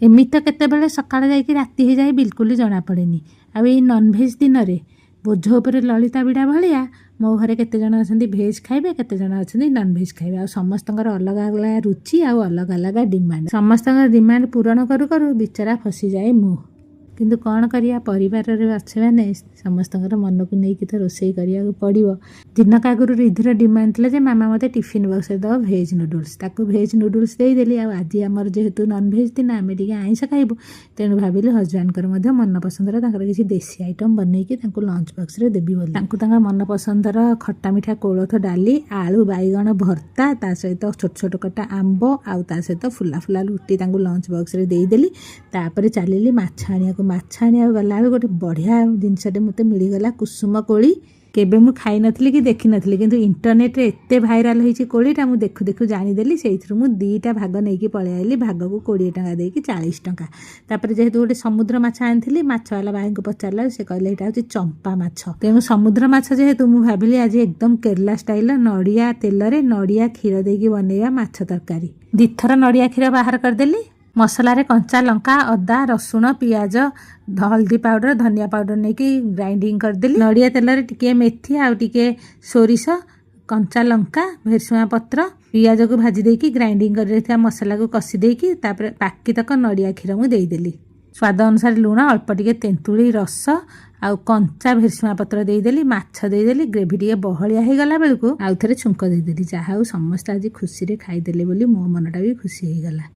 ଏମିତି ତ କେତେବେଳେ ସକାଳେ ଯାଇକି ରାତି ହେଇଯାଏ, ବିଲକୁଲ ଜଣାପଡ଼େନି। ଆଉ ଏଇ ନନଭେଜ୍ ଦିନରେ ବୋଝ ଉପରେ ଲଳିତା ବିଡ଼ା ଭଳିଆ ମୋ ଘରେ କେତେ ଜଣ ଅଛନ୍ତି ଭେଜ୍ ଖାଇବେ, କେତେ ଜଣ ଅଛନ୍ତି ନନଭେଜ୍ ଖାଇବେ। ଆଉ ସମସ୍ତଙ୍କର ଅଲଗା ଅଲଗା ରୁଚି ଆଉ ଅଲଗା ଅଲଗା ଡିମାଣ୍ଡ। ସମସ୍ତଙ୍କର ଡିମାଣ୍ଡ ପୂରଣ କରୁ କରୁ ବିଚରା ଫସିଯାଏ ମୁଁ। କିନ୍ତୁ କ'ଣ କରିବା, ପରିବାରରେ ଅଛେ ମାନେ ସମସ୍ତଙ୍କର ମନକୁ ନେଇକି ତ ରୋଷେଇ କରିବାକୁ ପଡ଼ିବ। ଦିନକ ଆଗରୁ ରିଧିର ଡିମାଣ୍ଡ ଥିଲା ଯେ ମାମା, ମୋତେ ଟିଫିନ୍ ବକ୍ସରେ ଦେବ ଭେଜ୍ ନୁଡୁଲ୍ସ। ତାକୁ ଭେଜ୍ ନୁଡୁଲ୍ସ ଦେଇଦେଲି। ଆଉ ଆଜି ଆମର ଯେହେତୁ ନନଭେଜ୍ ଦିନ, ଆମେ ଟିକେ ଆଇଁଷ ଖାଇବୁ, ତେଣୁ ଭାବିଲି ହଜବାଣ୍ଡଙ୍କର ମଧ୍ୟ ମନ ପସନ୍ଦର ତାଙ୍କର କିଛି ଦେଶୀ ଆଇଟମ୍ ବନେଇକି ତାଙ୍କୁ ଲଞ୍ଚ ବକ୍ସରେ ଦେବି ବୋଲି। ତାଙ୍କୁ ତାଙ୍କ ମନ ପସନ୍ଦର ଖଟା ମିଠା କୋଳଥ ଡାଲି, ଆଳୁ ବାଇଗଣ ଭର୍ତ୍ତା, ତା ସହିତ ଛୋଟ ଛୋଟ କଟା ଆମ୍ବ ଆଉ ତା ସହିତ ଫୁଲା ଫୁଲା ରୁଟି ତାଙ୍କୁ ଲଞ୍ଚ ବକ୍ସରେ ଦେଇଦେଲି। ତାପରେ ଚାଲିଲି ମାଛ ଆଣିବାକୁ। ମାଛ ଆଣିବାକୁ ଗଲାବେଳକୁ ଗୋଟେ ବଢ଼ିଆ ଜିନିଷଟେ ମୋତେ ମିଳିଗଲା, କୁସୁମ କୋଳି। କେବେ ମୁଁ ଖାଇନଥିଲି କି ଦେଖିନଥିଲି, କିନ୍ତୁ ଇଣ୍ଟରନେଟ୍ରେ ଏତେ ଭାଇରାଲ୍ ହେଇଛି କୋଳିଟା, ମୁଁ ଦେଖୁ ଦେଖୁ ଜାଣିଦେଲି। ସେଇଥିରୁ ମୁଁ 2ଟା ଭାଗ ନେଇକି ପଳେଇ ଆଇଲି, ଭାଗକୁ 20 ଟଙ୍କା ଦେଇକି 40 ଟଙ୍କା। ତାପରେ ଯେହେତୁ ଗୋଟେ ସମୁଦ୍ର ମାଛ ଆଣିଥିଲି, ମାଛବାଲା ଭାଇଙ୍କୁ ପଚାରିଲା, ସେ କହିଲେ ଏଇଟା ହେଉଛି ଚମ୍ପା ମାଛ। ତେଣୁ ସମୁଦ୍ର ମାଛ ଯେହେତୁ, ମୁଁ ଭାବିଲି ଆଜି ଏକଦମ କେରଲା ଷ୍ଟାଇଲର ନଡ଼ିଆ ତେଲରେ ନଡ଼ିଆ କ୍ଷୀର ଦେଇକି ବନେଇବା ମାଛ ତରକାରୀ। 2ଥର ନଡ଼ିଆ କ୍ଷୀର ବାହାର କରିଦେଲି। ମସଲାରେ କଞ୍ଚା ଲଙ୍କା, ଅଦା, ରସୁଣ, ପିଆଜ, ହଳଦୀ ପାଉଡ଼ର, ଧନିଆ ପାଉଡ଼ର ନେଇକି ଗ୍ରାଇଣ୍ଡିଙ୍ଗ କରିଦେଲି। ନଡ଼ିଆ ତେଲରେ ଟିକିଏ ମେଥି ଆଉ ଟିକେ ସୋରିଷ, କଞ୍ଚା ଲଙ୍କା, ଭେରସୁଙ୍ଗା ପତ୍ର, ପିଆଜକୁ ଭାଜି ଦେଇକି ଗ୍ରାଇଣ୍ଡିଙ୍ଗ କରି ରଖିଥିବା ମସଲାକୁ କଷି ଦେଇକି ତାପରେ ବାକି ତକ ନଡ଼ିଆ କ୍ଷୀର ମୁଁ ଦେଇଦେଲି। ସ୍ୱାଦ ଅନୁସାରେ ଲୁଣ, ଅଳ୍ପ ଟିକେ ତେନ୍ତୁଳି ରସ ଆଉ କଞ୍ଚା ଭେରସୁଙ୍ଗା ପତ୍ର ଦେଇଦେଲି। ମାଛ ଦେଇଦେଲି। ଗ୍ରେଭି ଟିକେ ବହଳିଆ ହେଇଗଲା ବେଳକୁ ଆଉ ଥରେ ଛୁଙ୍କ ଦେଇଦେଲି। ଯାହା ହଉ, ସମସ୍ତେ ଆଜି ଖୁସିରେ ଖାଇଦେଲେ ବୋଲି ମୋ ମନଟା ବି ଖୁସି ହେଇଗଲା।